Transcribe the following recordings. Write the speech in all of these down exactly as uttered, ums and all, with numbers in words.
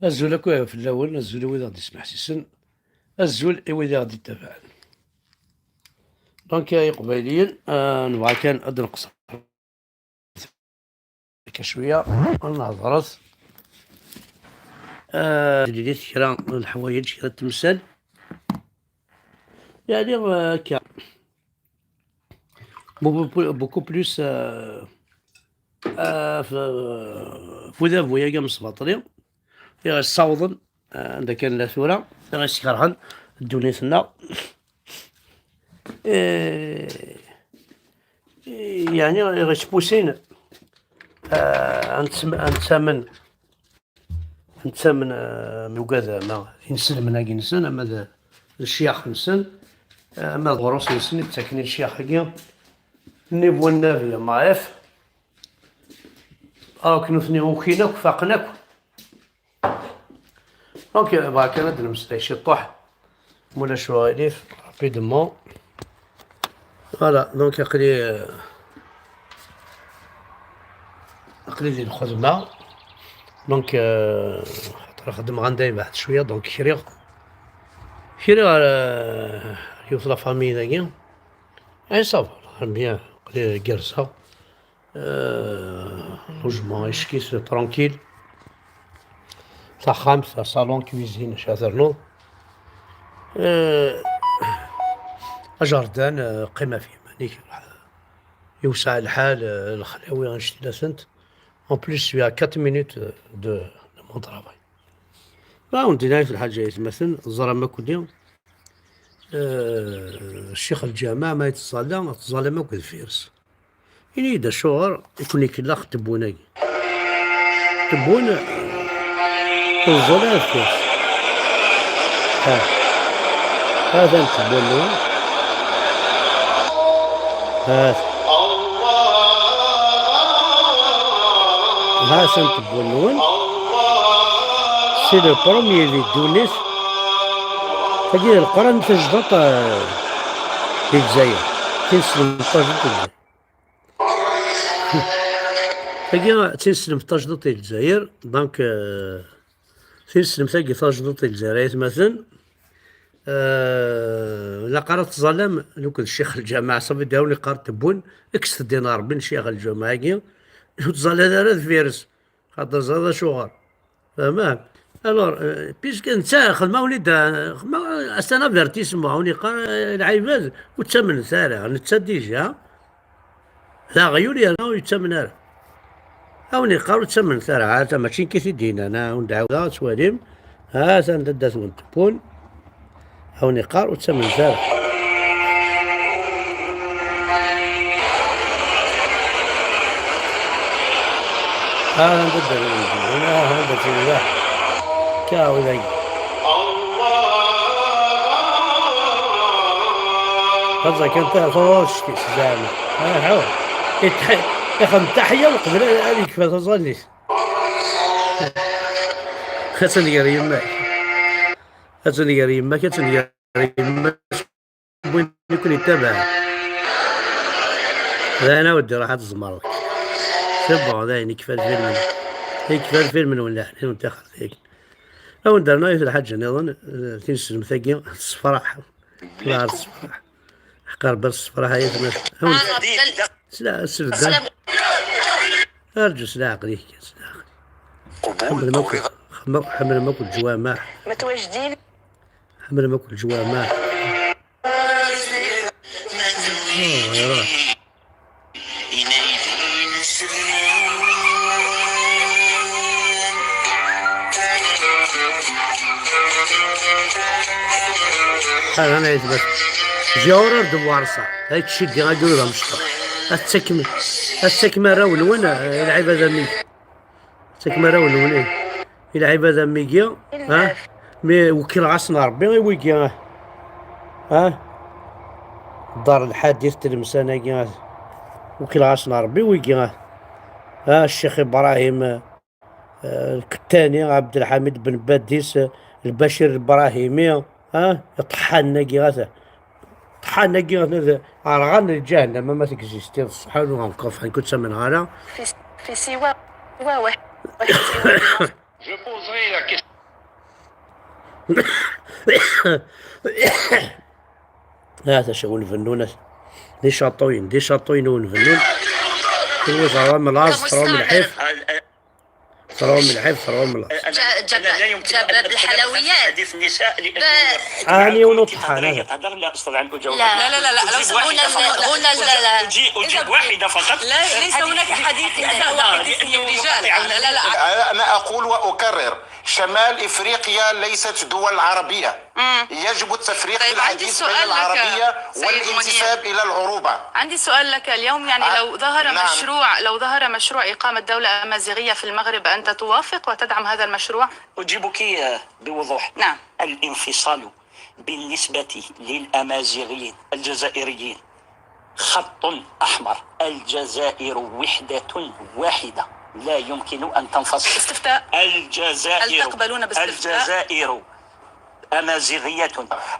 Azul akk fell-awen, azul i wid i ɣ-d-ismeḥsisen, azul i wid i ɣ-d-ittabaɛen. Donc, ay Iqbayliyen, ah, nebɣa kan ad d-nqeṣṣer akka cwiya, ad nehḍret. Ah, d-lilit kra n leḥwayeǧ, kra n temsal. Yeɛni, ah, akka. Beaucoup, beaucoup plus, ah, ah, f-, f udabu-agi amesbaṭli, i ɣ-issawḍen, ah, anda kan nella tura, i ɣ-iskerhen ddunit-nneɣ. Eh, yeɛni, i ɣ-ittpusin, ah, ad nettam-, ad nettamen, ad nettamen, ah, nugad ama d inselmen-agi-nsen, ama d, d ccyax-nsen, ah, ama d ɣur-s-nsen i d-ttaken i ccyax-agi, nni bu nnabi, maɛif. Akk nutni ukin akk, faqen akk. Donc, bɣa kan ad d-nemmeslay ciṭuḥ, ma ulac uɣilif, rapidement. Voilà, donc aql-i, euh, aql-i di lxedma. Donc, euh, xaṭer xedmeɣ anda yebɛed cwiya, donc kriɣ, kriɣ, euh, yiwet la famille dagi. Eh, ça va, bien, aql-i gerseɣ. Euh, logement, ickis, tranquille. Taxxamt, salon, cuisine, acu ad ternuḍ. Euh, ajardin, euh, qqim ɣef yiman-ik, yewseɛ lḥal, euh, lexlawi annect-ilatent. En plus, je suis à quatre minutes, euh, de, de mon travail. Ɣa wen-d-iniɣ lḥaǧa, ay atmaten, teẓram akk-nni, euh, ccix lǧameɛ ma yettẓalla, tettẓallam akk deffir-s. Ini-yi-d acuɣer i ken-ikellex tebwun-agi. Tebwun, ur tẓul ara deffir-s. Ha. Hatan tebwun-nwen. Ha. Hatan tebwun-nwen. C'est le premier di ddunit. Tagi d Leqran tajdiṭ, euh, di Lezzayer. Tineslemt tajdiṭ di Lezzayer. Tagi d tineslemt tajdiṭ di Lezzayer. Donc, euh, tineslemt-agi tajdiṭ di Lezzayer, ay atmaten. Euh, la qqar ad tẓallam, nekk d ccix lǧameɛ, ça veut dire, awen iqqar tebwun, kkset ddin n Ṛebbi n ccix lǧameɛ-agi, ur tẓallat ara deffir-s. Xaṭer ẓriɣ acuɣer. Fehmeɣ? Alors, euh, puisque netta xedmeɣ-awen-id, xedmeɣ-awen un avertissement, awen iqqar, eh, lɛibad ur ttamnen ara, netta déjà d aɣyul yerna ur yettamen ara. Awen iqqar ur ttamnen ara, ha, ta mačči nekk i t-id-yennan, ha, awen d-ɛawdeɣ ad twalim, ha, atan dadda-twen tewwun. Awen iqqar ur ttamnet ara. Ah, anda d-, anda d-, anda d-, anda d-, ka, wid-agi. Taẓa kan ta-, taẓa s-, s-, zeɛma. Ah, ixem taḥya uqbel ad yekfa taẓallit. Atan gar yemma-k. Atan gar yemma-k, atan gar yemma-k. Win i ken-ittabaɛen. D ayen a weddi, ruḥ ad tzemreḍ. C'est bon, d ayen, yekfa lfilm. Yekfa lfilm-nwen, leɛli-nwen, tixxert-agi. A wen-d-rnu yiwet lḥaǧa nniḍen, eh, tineslemt-agi tessefraḥ. Tessefraḥ. Ḥqar bas tessefraḥ, ay atma. A wen-, s la-, s lebda. Arǧu s leɛqel-ik, s leɛqel. Ḥemmlem akk, ḥemmlem akk leǧwameɛ. Ḥemmlem akk leǧwameɛ. Ah, iruḥ. Ḥader, ana yetbas. Ziɣ ur ar d-warsa. Ay tcidi, ay yurud amecṭuḥ. Ad tettakem, ad tettakem arraw-nwen, eh, i lɛibad am-, Ttakem arraw-nwen, eh, i lɛibad am wigi, ha? Mi wkileɣ-asen Ṛebbi i wigi, ha? Dar lḥadit tlemsan-agi, ha? Wkileɣ-asen Ṛebbi i wigi, ha? Ha, Ccix Ibrahim, eh, Lkettani, Ɛebdelḥamid Ben Badis, eh, Lbacir Lbrahimi, ha? Iṭeḥḥanen-agi, ha? Ṭṭḥan-agi, ɣer-, ɣer-, ɣer lǧahennama ma tegzistiḍ, ṣṣeḥḥa ur encore, enfin, ur ttamneɣ ara. Fi, fi siwa, wa, wa, wa, siwa. Je poserai la question. Ah, taca, ur nbennun, ah. D icaṭuyen, d icaṭuyen ur nbennun. Kunwi terwam laẓ, terwam lḥif. Terwam lḥif, terwam laẓ. جبل، جبل الحلويات. حديث النساء، لأنه عاني ونطحن، هذا. لا، لا، لا، لا، لو هنا، هنا، لا، لا. أجيب واحدة فقط. لا، ليس هناك حديث نساء وحديث للرجال. لا، لا، لا. أنا أقول وأكرر، شمال إفريقيا ليست دول عربية. يجب التفريق، طيب، عندي بالحديث بين سؤال لك، العربية سيد والانتساب منير. إلى العروبة. عندي سؤال لك اليوم، يعني، آه، لو ظهر نعم. مشروع، لو ظهر مشروع إقامة دولة أمازيغية في المغرب، أنت توافق وتدعم هذا المشروع؟ أجيبك بوضوح. نعم. الانفصال بالنسبة للأمازيغيين الجزائريين خط أحمر. الجزائر وحدة واحدة، لا يمكن أن تنفصل. استفتاء. الجزائر، هل تقبلون باستفتاء؟ الجزائر أمازيغية.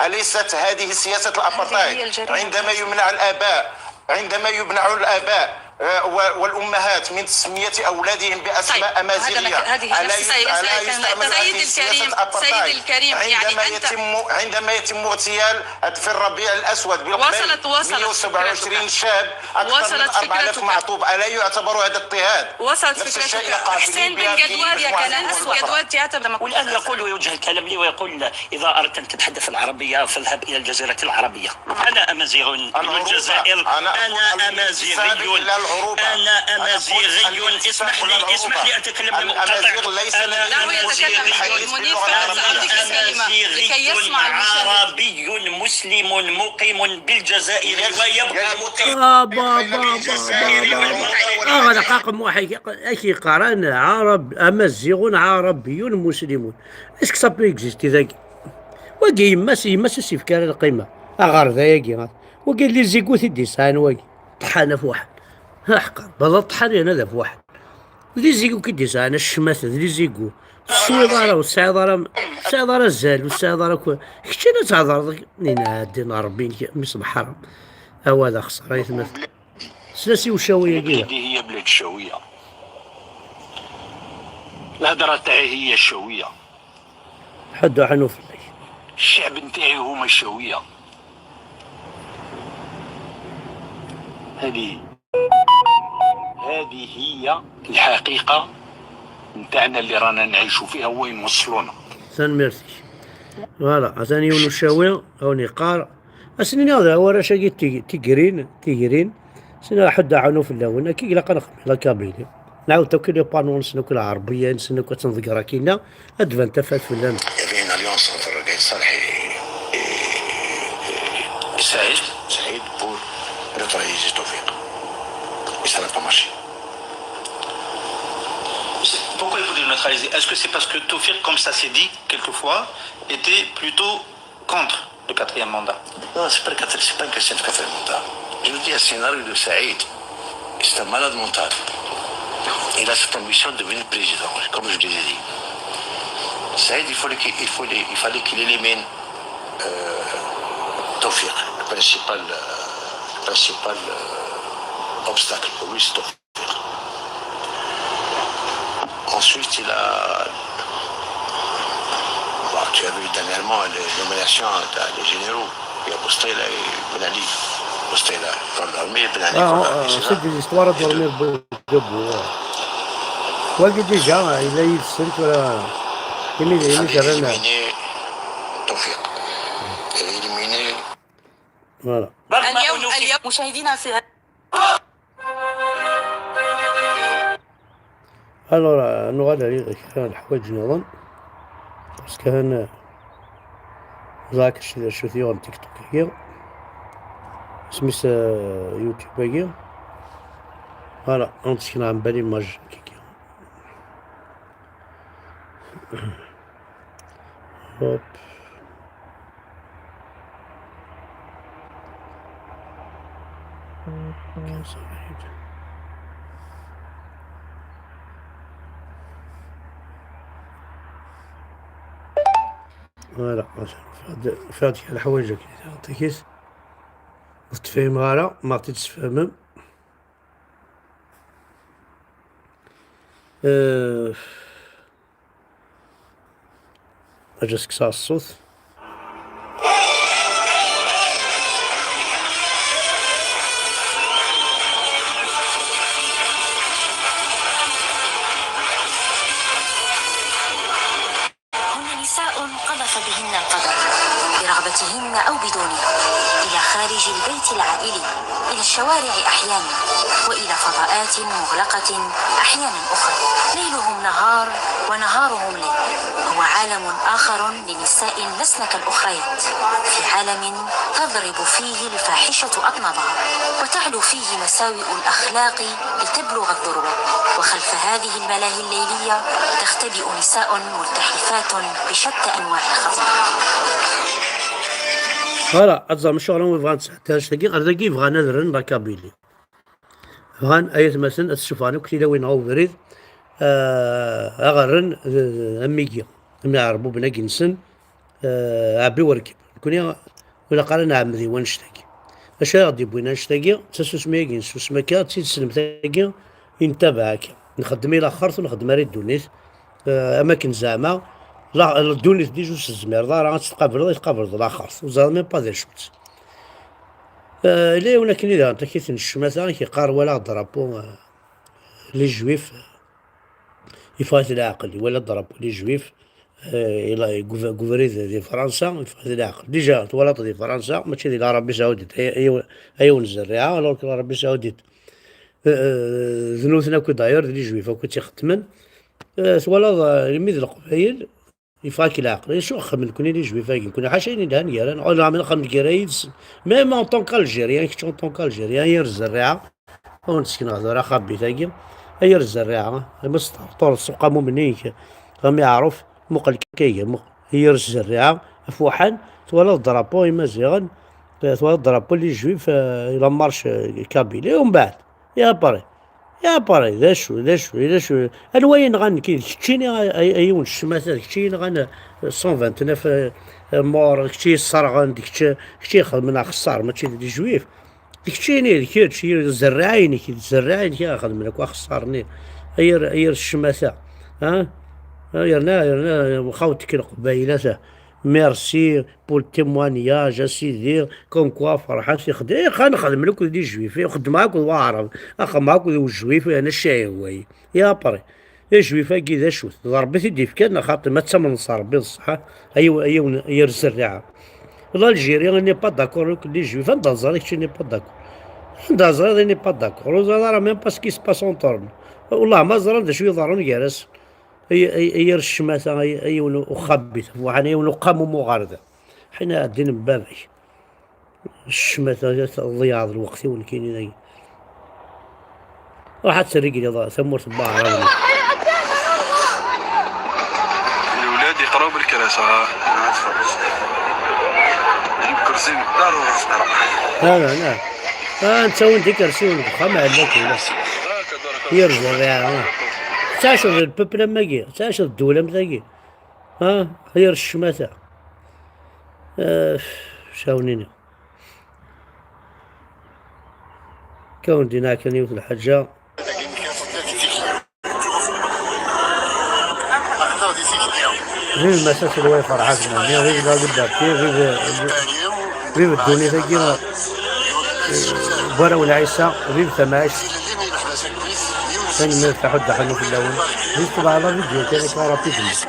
أليست هذه سياسة الأبارتايد؟ هذه هي الجريمة. عندما يمنع الآباء، عندما يمنع الآباء، آه، و-، والأمهات من تسمية أولادهم بأسماء، طيب، هذا أمازيغية، مك-، هذه ألا يس-، سياسة ألا كان، يستعمل سيد هذه السياسة الكريم، الأبارتايد؟ سيد الكريم، يعني عندما أنت يتم، عندما يتم اغتيال في الربيع الأسود بالقبيل وصلت، وصلت مية وسبعة وعشرين فكرتك. شاب، أكثر من وصلت أربعة آلاف فكرتك. معطوب، ألا يعتبر هذا اضطهاد؟ وصلت نفس الشيء فكرتك. يقع في حسين بن ليبيا، في جدواد، تونس، كان وغيرها. أسود. جدواد يعتبر والآن يقول، يوجه الكلام لي ويقول: إذا أردت أن تتحدث العربية فاذهب إلى الجزيرة العربية. أنا أمازيغ من الجزائر. أنا أمازيغي. أنا أمازيغي. اسمح لي، اسمح لي أتكلم مقاطعة. أنا أمازيغي عربي مسلم مقيم بالجزائر ويبقى مقيم. آه، با، با، با، با، با، با. آه، أنا قاقم واحد يق-، أكي قران عرب، أمازيغ عربي مسلم. Est-ce que ça peut exister, dagi? Wagi yemma-s, yemma-s ur s-yefki ara lqima. Aɣerday-agi. Wagi d les égouts i d-yesɛan wagi. Ṭṭḥan ɣef waḥed. Ha, ḥqer. Bala ṭṭḥan yerna d ɣef waḥed. D les égouts i d-yesɛan, a ccmat, d les égouts. Ur teswiḍ ara, ur tesɛiḍ ara, ur tesɛiḍ ara azal, ur tesɛiḍ ara k-, kečč ad thedreḍ, inɛaddin Ṛebbi-inek, mmi-s n ḥaṛam. Awa d axeṣṣar, ay atma. Slas i ucawi-agi. بلادي هي بلاد الشاوية. الهدرة تاعي هي الشاوية. حد حنو فلاك. الشعب نتاعي هما الشاوية. هذه، هذه هي الحقيقة نتاعنا اللي رانا نعيشوا فيها وين وصلونا. Tanemmirt-ik. Voilà, atan yiwen ucawi, awen yeqqar. Asen-iniɣ d warrac-agi tig-, tigrin, tigrin. Asen-iniɣ ḥedd aɛunu fell-awen. Akka i ilaq ad nexdem la Kabylie. Nɛawed akk les panneaux-nsen akk, lɛerbiya-nsen akk ad tt-nḍegger akkinna. Ad d-tban tafat fell-am. Il y avait une alliance entre Gaël Saleh et, et, et Saïd. Saïd pour neutraliser Tofiq. Et ça n'a pas marché. C'est- Pourquoi il voulait le neutraliser ? Est-ce que c'est parce que Tofiq, comme ça s'est dit quelquefois, était plutôt contre le quatrième mandat ? Non, c'est pas le quatrième, c'est pas une question de quatrième mandat. Je vous dis, un scénario de Saïd, c'est un malade mental. Il a cette ambition de devenir président, comme je l'ai dit. Saïd, il fallait qu'il, il fallait, il fallait qu'il élimine, euh, Tofiq, le principal, euh, le principal, euh, obstacle pour lui, c'est Tofiq. Ensuite, il a, bon, tu as vu dernièrement les nominations des généraux. Il y a Boustela et Ben Ali. Boustela, dans l'armée, Ben Ali, ah, dans l'armée, c'est des histoires de dormir debout. Wagi déjà, il a eu cinq, euh, imi d imi. Il a éliminé Tofiq. Il a éliminé. Voilà. اليوم، اليوم مشاهدينا في Alors, euh, nuɣal ar kra n leḥwayeǧ nniḍen. Parce que han, ẓer kečč d acu t-yuɣen TikTok-agi. Isem-is, euh, YouTube-agi. Voilà, ad wen-d-sekneɣ mebla image kiki. Hop. Voilà, فهاد، فهاد كاع الحوايج هكا تعطيكيس. ما تفهم غير، ما تتفهمم. آه، Ad as-kkseɣ ṣṣut. هن نساء قذف بهن القدر، برغبتهن أو بدونها، إلى خارج البيت العائلي، إلى الشوارع أحيانا، وإلى فضاءات مغلقة أحيانا أخرى. ليلهم نهار ونهارهم ليل، هو عالم آخر لنساء لسن كالأخريات، في عالم تضرب فيه الفاحشة أطنابها، وتعلو فيه مساوئ الأخلاق لتبلغ الذروة، وخلف هذه الملاهي الليلية تختبئ نساء ملتحفات بشتى أنواع الخطر. Voilà, ad ẓrem acuɣer umi bɣan sɛeddan annect-agi, ar dagi bɣan ad rren la Kabylie. Bɣan ay atmaten ad ssufɣen akk tilawin ɣer ubrid, ah, ad ɣ-rren d, d, am wigi, am iɛerbuben-agi-nsen, ah, ɛebbi werkeb. Nekni ur ilaq ara nɛemmed i wannect-agi. Acu ara ɣ-d-yewwin annect-agi? D tasusmi-agi, nessusem akka, d tineslemt-agi i nettabaɛ akka. Nxeddem i laxert, ur nxeddem ara i ddunit. Ah, am akken zeɛma, la, ddunit déjà ur s-tezmireḍ ara ad tt-tqableḍ, i tqableḍ laxert. Ur teẓriḍ même pas d acu-tt. Ah, yella yiwen akken i daɣen takit n ccmata, i k-yeqqar walaɣ drapeau, ah, les juifs, ah, yeffeɣ-it leɛqel, iwala drapeau les juifs, eh, ila-, deg ub-, deg ubrid di Fransa, yeffeɣ-it leɛqel. Déjà, twalaḍ di Fransa, mačči di l'Arabie Saoudite, ay, ay, ay yiwen zerriɛa, alors que l'Arabie Saoudite, eh, eh, d nutni akk d'ailleurs, d les juifs akk i tt-ixeddmen. Eh, twalaḍ, eh, imi d Leqbayel, yeffeɣ-ak leɛqel. Acu xedmen nekni les juifs-agi? Nekni ḥaca ayen yelhan gar-aneɣ. Ur nɛemmed ad nxemmem gar-, yid-sen. Même en tant qu'Algérien, kečč en tant qu'Algérien, yir zerriɛa, ad wen-d-sekneɣ tura axabit-agi. A yir zerriɛa, ma testeṛṭuṛ ssuq amumni-ik, am iɛruf, muqel kan iga, muq-, a yir zerriɛa, afuḥan, twalaḍ drapeau imaziɣen, twalaḍ drapeau les juifs, eh, la marche, eh, kabyle. Et umbeɛd, et après, et après, d acu, d acu, d acu, anwa yenɣan nekk, d keččini, a, a, a yiwen n ccmata, d kečč yenɣan, eh, cent vingt-neuf, eh, eh, morts, d kečč yesserɣen, d kečč, kečč ixedmen axeṣṣar, mačči d les juifs. D keččini, d kečč, i d zerriɛa-inek, d zerriɛa-inek i ixedmen akk axeṣṣar-nni. A yir, a yir ccmata, ha? Ha, yerna, yerna, xawt-k Leqbayel, ata. Merci pour le témoignage, a sidi, comme quoi ferḥen s ixeddim. Eh, xa nexdem akked les juifs, eh, xeddmeɣ akked waɛrab, axemmeɣ akked ujuif, yerna cahway. Et après, les juifs-agi d acu-t? D Ṛebbi i t-id-ifkan, neɣ xaṭi ma ttamnen s Ṛebbi d ṣṣeḥ, ay, ay, ay yir zerriɛa. L'Algérie n'est pas d'accord avec les juifs, anda ẓriɣ kečč n'est pas d'accord? Anda ẓriɣ n'est pas d'accord? Ur ẓriɣ ara même pas ce qui se passe entre nous. Wellah ma ẓran d acu iḍerrun gar-asen. Ay, ay, ay yir ccmata, ay, ay yiwen uxabit, buḥan, ay yiwen uqamum uɣerda. Ḥina ɛeddin n baba-k. Ccmata, tḍeyyɛeḍ lweqt-iw nekkini dagi. Ruḥ ad terrigliḍ tamurt n waɛraben. Lewlad yeqraw belkrasa, ha. Deg ukersi n ddar ur ɣ-teqra. Ha, ha, ha. Ah, netta win d ikersiwen deg uxxam, ɛellak ula. Yir zerriɛa, ha. Tettɛaceḍ d lpepl am wagi, tettɛaceḍ d ddewla am tagi. Ha, yir ccmata. Ah, cawnini. Kawen dina kan yiwet lḥaǧa. Vive Massa Selway Ferḥat Mhenni, vive la liberté, vive, vive ddunit-agi, eh, Baraw Lɛisa, vive tamɛict. Tanemmirt, taḥudda ḥannu fell-awen. Juste ḍeɛ la vidéo kan akka rapidement.